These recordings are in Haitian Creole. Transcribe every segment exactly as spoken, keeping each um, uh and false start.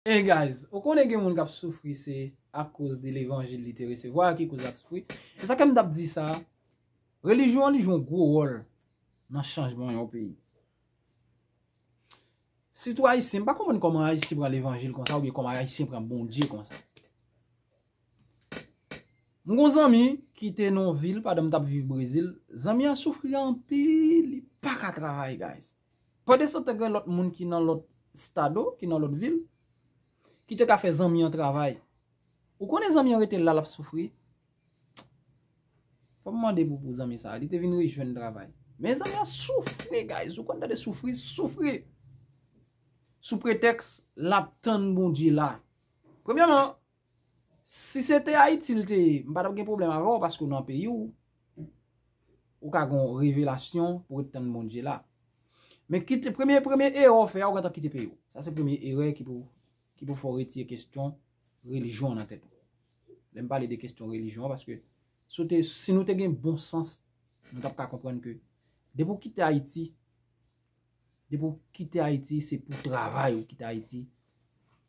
Hey guys, ou konnen gen moun k ap soufri se akoz de levanjil li te resevwa ki koz l ap soufri. E sa ke m t ap di sa, relijyon an li jwe yon gwo wòl nan chanjman yon peyi. Sitou Ayisyen, m pa konprann kòman Ayisyen pran levanjil konsa oubyen kòman Ayisyen pran Bondye konsa. M gon zanmi ki te nan yon vil pandan m t ap viv Brezil. Zanmi an soufri anpil, li pa ka travay, guys. Pandan se tan gen lòt moun ki nan lòt estado, ki nan lòt vil, ki te ka fè zanmi an travay. Ou konnen zanmi an rete la, l ap soufri. Fò m mande pou, pou zanmi sa, li te vin rejwenn travay. Men zanmi an soufri, guys. Ou konn tande soufri, soufri. Sou pretèks l ap tann Bondye la. Premyèman, si se te Ayiti l te ye, m pa t ap gen pwoblèm avè w paske w nan peyi w, ou ka gen yon revelasyon pou w ret tann Bondye la. Men kite, premye, premye erè w fè a, ou gentan kite peyi w. Sa se premye erè ki pou, ki pou fè w retire kesyon relijyon an nan tèt ou. Lè m pale de kesyon relijyon an, paske si w te, si nou te gen bon sans, nou t ap ka konprann ke depi w kite Ayiti, depi w kite Ayiti, se pou travay ou kite Ayiti.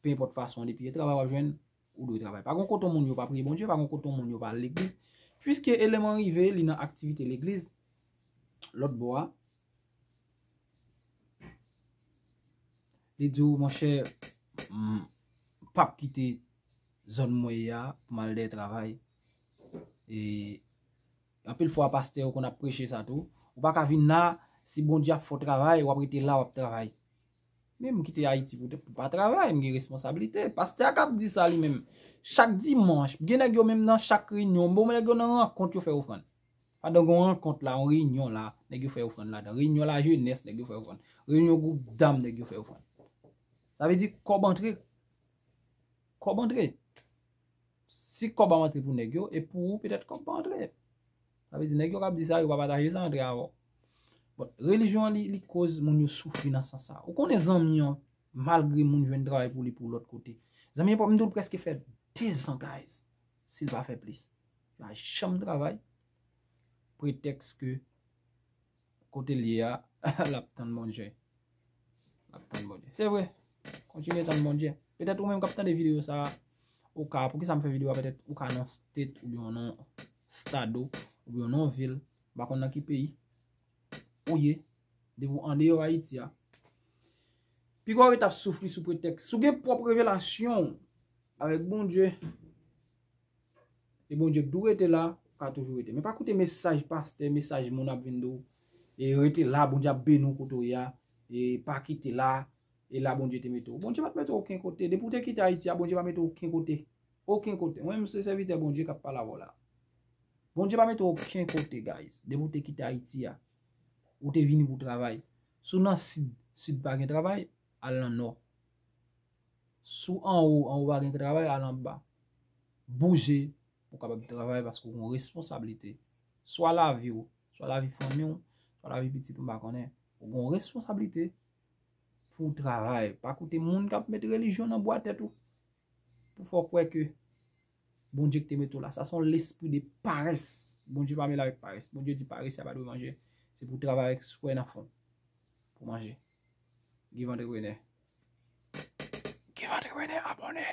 Pe enpòt fason, depi e travay w ap jwenn, ou dwe travay. Pa gon kote moun yo pa priye Bondye, pa gon kote moun yo pa al legliz. Piske eleman rive, li nan aktivite legliz, lòt bò a, li di w, monchè, m p ap kite zòn mwen ye a pou m al dèyè travay. E anpil fwa, pastè yo konn ap preche sa tou. Ou pa ka vin la, si Bondye ap fè w travay, w ap rete la, w ap travay. Men m kite Ayiti pou, pou pa travay, m gen responsablite. Pastè a k ap di sa li menm. Chak dimanch, gen nèg yo menm nan chak reyinyon, bon, nèg yo nan rankont yo fè ofrann. Pandan gen yon rankont la, yon reyinyon la, nèg yo fè ofrann ladan. Reyinyon lajenès, nèg yo fè ofrann. Reyinyon gwoup dam, nèg yo fè ofrann. Sa vle di kòb antre. Kòb antre. Si kòb ap antre pou nèg yo, e pou ou, petèt kòb pa antre. Sa vle di, nèg yo k ap di sa, yo pa pataje sa antre avè w. Bon, relijyon an, li, li koz moun yo soufri nan sans sa. Ou konnen zanmi an, malgre moun jwenn travay pou li pou lòt kote. Zanmi an, m di w, l prèske fè dezan, guys, si l pa fè plis. Li pa janm travay. Pretèks ke kote l ye a, l ap tann Bondye. L ap tann Bondye. Se vre. Kontinye tann Bondye. Petèt ou menm k ap tande videyo sa a, ou ka, poukisa m fè videyo a, petèt ou ka nan state oubyen nan estado oubyen nan vil, m pa konn nan ki peyi ou ye, depi w andeyò Ayiti a. Piga w ret ap soufri sou pretèks. Si w gen pwòp revelasyon w avèk Bondye, e Bondye k di w rete la, ou ka toujou rete. Men pa koute mesaj pastè, mesaj moun ap vin di w, e rete la, Bondye ap beni w kote w ye a, e pa kite la, e la Bondye te mete w. Bondye pa t mete w okenn kote. Depi w te kite Ayiti a, Bondye pa mete w okenn kote. Okenn kote. Mwen menm se sèvitè Bondye k ap pale avè w la. Bondye pa mete w okenn kote, guys. Depi w te kite Ayiti a, ou te vini pou travay. Si w nan sid, sid pa gen travay, al nan nò. Si w anwo, anwo pa gen travay, al anba. Bouje pou w kapab travay paske w gen yon responsablite. Swa lavi w, swa lavi fanmi w, swa lavi pitit ou, m pa konnen. Ou gen yon responsablite pou w travay. Pa koute moun k ap met relijyon nan bwa tèt ou pou fè w kwè ke Bondye ki te mete w la. Sa se yon lespri de parès. Bondye pa mele avèk parès. Bondye di parese a pa dwe manje. Se pou w travay avèk swè nan fon pou manje. Give Entrepreneur. Give Entrepreneur, abòne.